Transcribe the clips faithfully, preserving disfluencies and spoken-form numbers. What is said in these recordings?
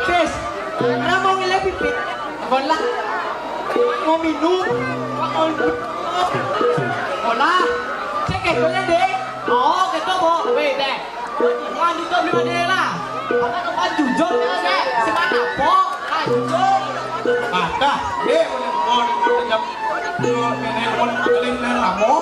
Tes. Ana mau ngilai pipit. Kon lah. Mau minum. Mau minum. Kon lah. Cek ke, kon lah, Dek. Oh, gitu, Bu. Weh, Dek. Mandi tu belum ada lah. Maka tempat jujur ya, Dek. Semana, Po? Ah, jujur. Ada. Eh, mau, mau, mau, mau, mau, mau, mau, mau, mau, mau,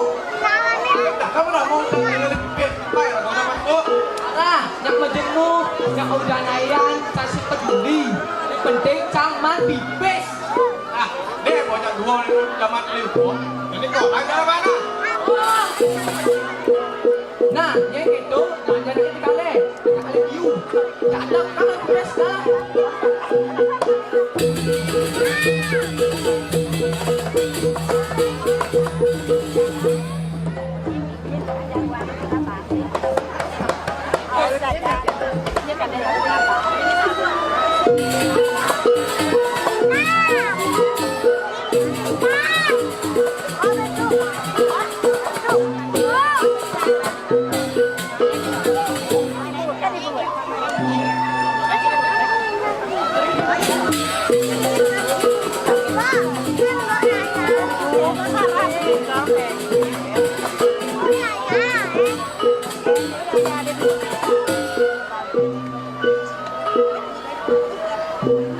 Alah, nyak majenuh, nyak udan ayan, cang si peduli. Yang penting cang man pipis. Ah, deh, bocah dua ni zaman liu. Jadi kau aja mana? Nah, yang itu, nah, jadi kita deh. Kita liu. Cakep kan aku pesta.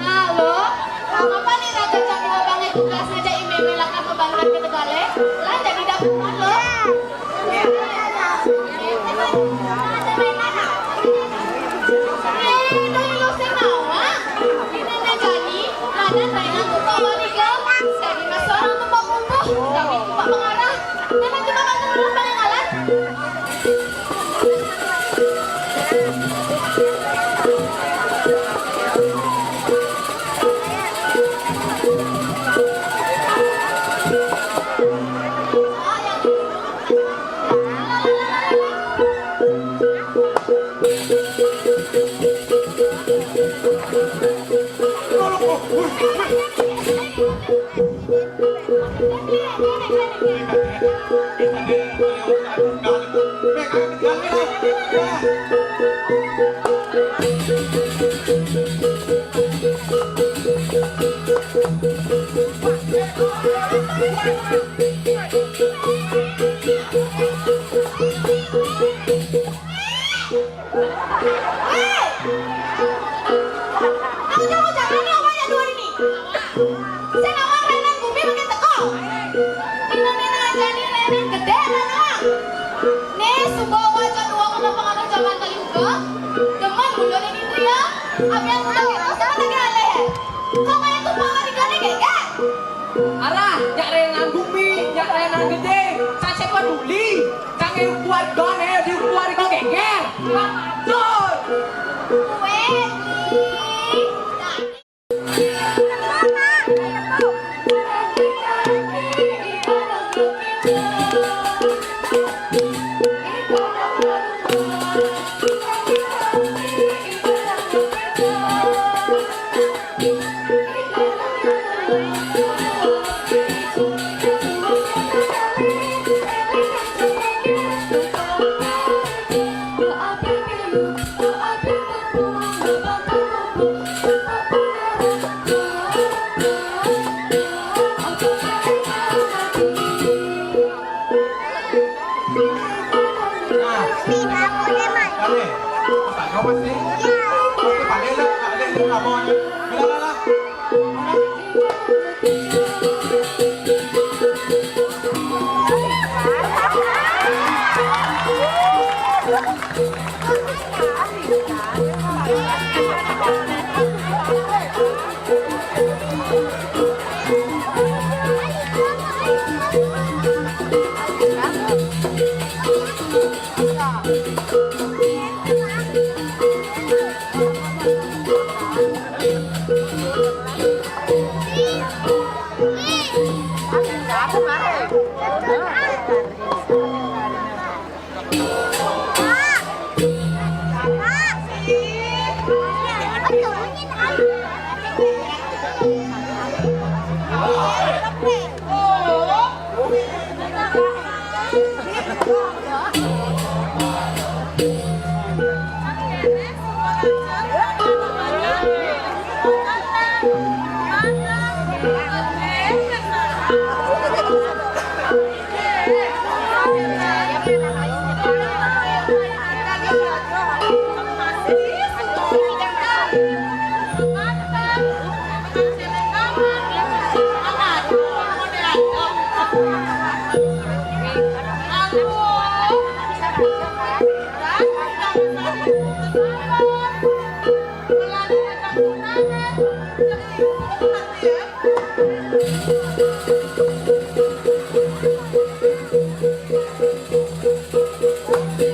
Halo, mangapa ni raja cang dua bangai tugas ngajak imei-imei lakar bebangkat ke Tegalai? Lah, jadi dapat halo. Eh, dari lo sing nawa. Ini ne jani, ada tayang tu kawan ni ke. Jadi masuk orang tempat kumpul, tapi tempat pengarah. Jangan cuma bantu orang paling alat. Hei! Aku jauh jalan ni, awak yang dua ni. Sing awak renan bumi makin teko. Ino ne jani renan gede, mana? Ne, suba awak jak dua kena pengaruh zaman kali uga. Demen mula dan indria. Abian mula kita sama lagi alih. Kau kayak tumpang lagi gane geger. Alah, nyak renan bumi, nyak renan gede. Cak siapa duli? Cak ngeuk keluarga ne, di keluarga geger. Betul. Kue ni.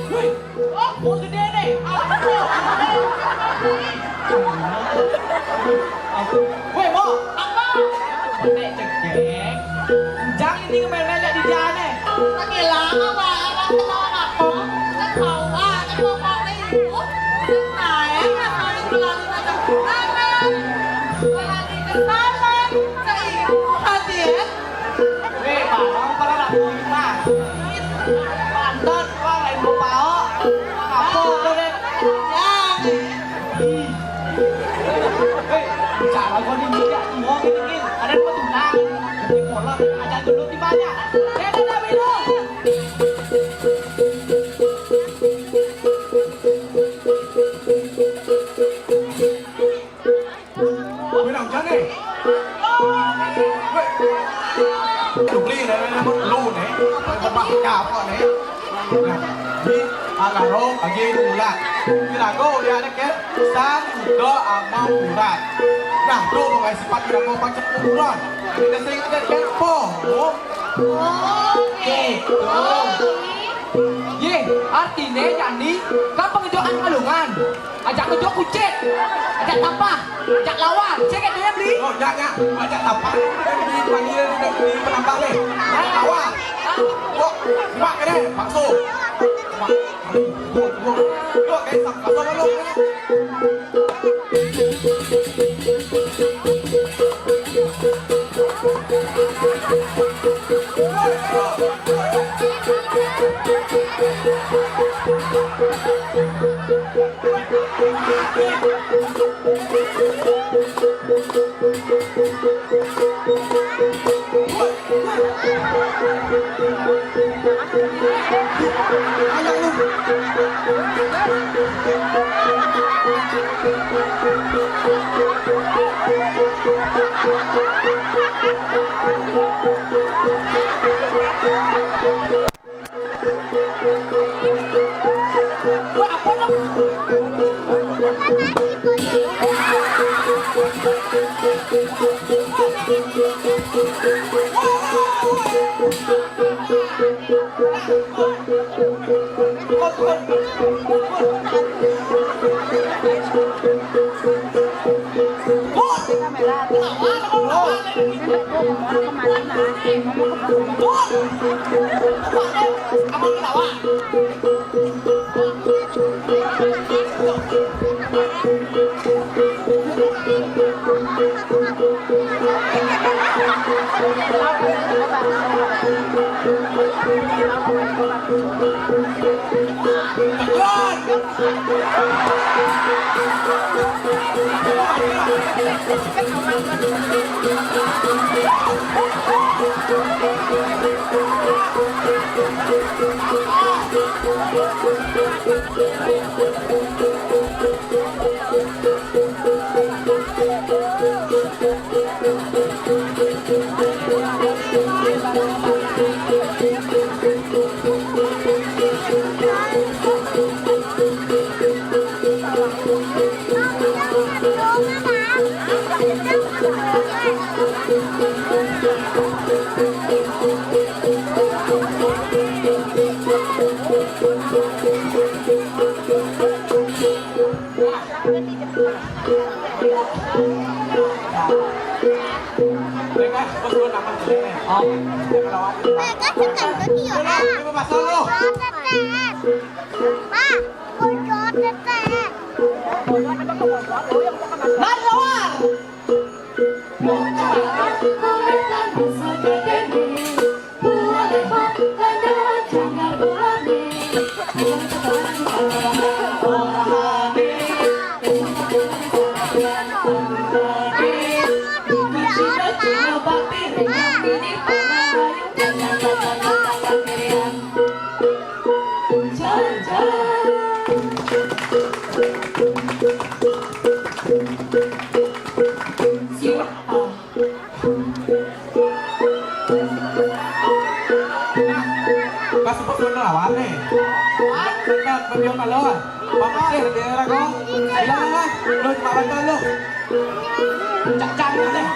Woi, oh, mau gede nih. Ampun. Ampun. Woi, mau apa? Nek cegeng. Jangan ini main-main di jane. Tegilang apa? Apa apa? Ketawa, ketawa itu. Naik, apa itu lagi macam mana? Lagi ke sana, ke ibu, hadiah. Weh, Pak, kamu pernah nggak mau, Pak? Pantat, Pak, lain mau pao. Apa udah deh? Ih. Weh, bicara gua nih, dia ngomong gitu, gitu. Ada dua tulang. Jadi kolot, aja dulu timbanya. Dadah, dadah, Wido. Wih, nang jane. Wih. Lu beli nih, nih, nih, lu nih. Pakai bebah ya apa nih? Nah, di Alaro, agi dula. Kirago dia ada ke San Udo ama Urat. Nah, bro, mau ngasih sifat kira mau pacet kuburan. Kita sing ada ke po. Oh. Oke. Tuh. Ye, artine jani kan pengejoan kalungan. Ajak ngejo kucit. Ajak tapah. Ajak lawan. Saya kayak doyan beli. Oh, ya, ya. Ajak tapah. Kan beli panggil, beli penambah deh. Ajak lawan. Kok, mak kene, bakso. Mak, aduh, bu, bu. Yuk, kayak bakso malu. Mereka sekarang tuh ya. Mereka pasal lo. Pak, bocor tetes. Nah, keluar. Pas pas ngelawan nih. Bener, bener, bener, bener. Papa sih, dia lagu. Bilang lah, lu cuma bantu lu. Cak-cak deh.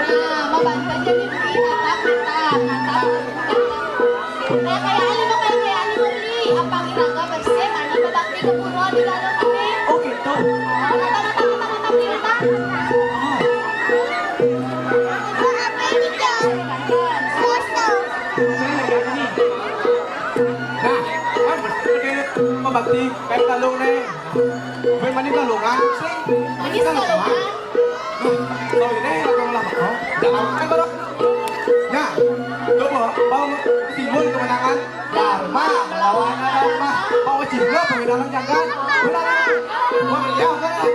Nah, mabantu aja nih, Budi. Natap, natap, natap. Kayak, kayak anu, kayak, kayak anu, Budi. Apa iraga bersih, mana babakti ke pura di dalam kami. Oh, gitu. Oh, natap, natap, natap, natap, natap. Oh. Itu apa ini, Cok? Kosong. Nah, kan bersih, babakti, kayak kalung nih. Gue mani galungan sih. Mani galungan. Tuh, ini lagu lah, oh. Jangan kan, Bro. Ya, coba, mau simbol kemenangan Dharma melawan Dharma. Mau cinta pengendalan jagat. Benar, kan? Wah, ya, kan?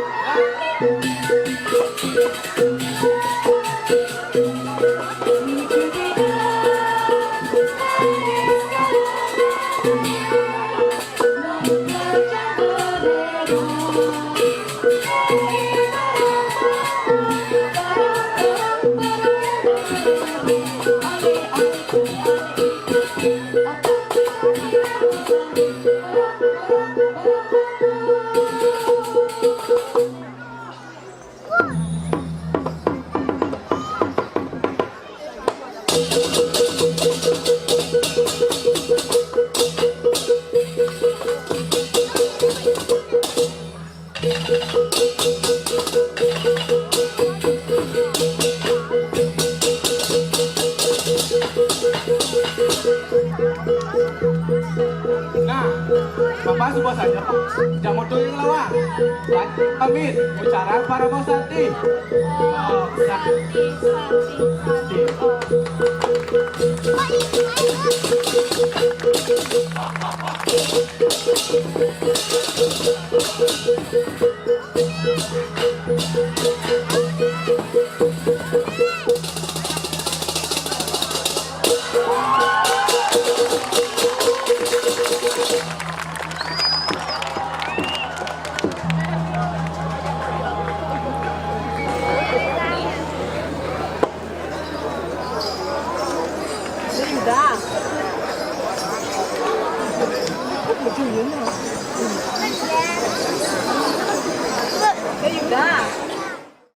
Nah, Bapak sebuah saja, jamu tuh yang lawan. Pamit, bicara para mau santi. Oh, santi, santi, santi. Oh. Sudah.